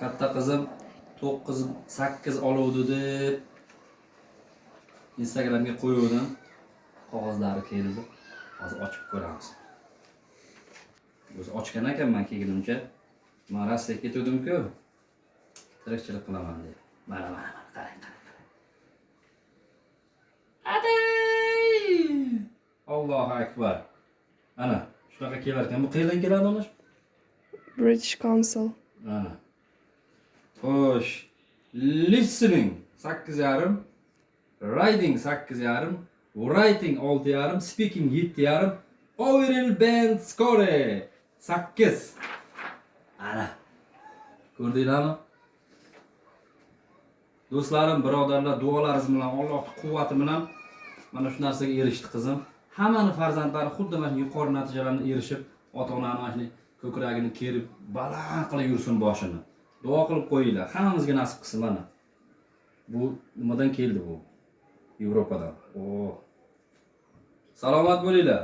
Katta qizim 9, 8 oluvdi deb Instagramga qo'yuvdim. Qog'ozlari keldi. Hozir ochib ko'ramiz. O'zi ochgan ekanman kelgunimcha. Man Rossiyaga ketuvdim-ku. Tirikchilik qilaman deb. Mana, mana, mana, qarang, qarang, qarang. Aday! Allohu akbar. Ana, shunaqa kelar ekan. Bu qayerdan keladi uni? British Council. Ana. Xo'sh, listening 8,5, reading 8,5, writing 6,5, speaking 7,5, overall band score 8. Ana. Ko'rdinglarmi? Do'stlarim, birodarlar, duolaringiz bilan, Alloh quvvati bilan mana shu narsaga erishdi qizim. Hammani farzandlari xuddi mana shu yuqori natijalarni erishib, ota-onani mana shunday ko'kragini kerib, baland qilib yursin boshini. Duo qilib qo'yinglar. Hammamizga nasib qilsin mana. Bu nimadan keldi bu? Yevropadan. O. Salomat bo'linglar.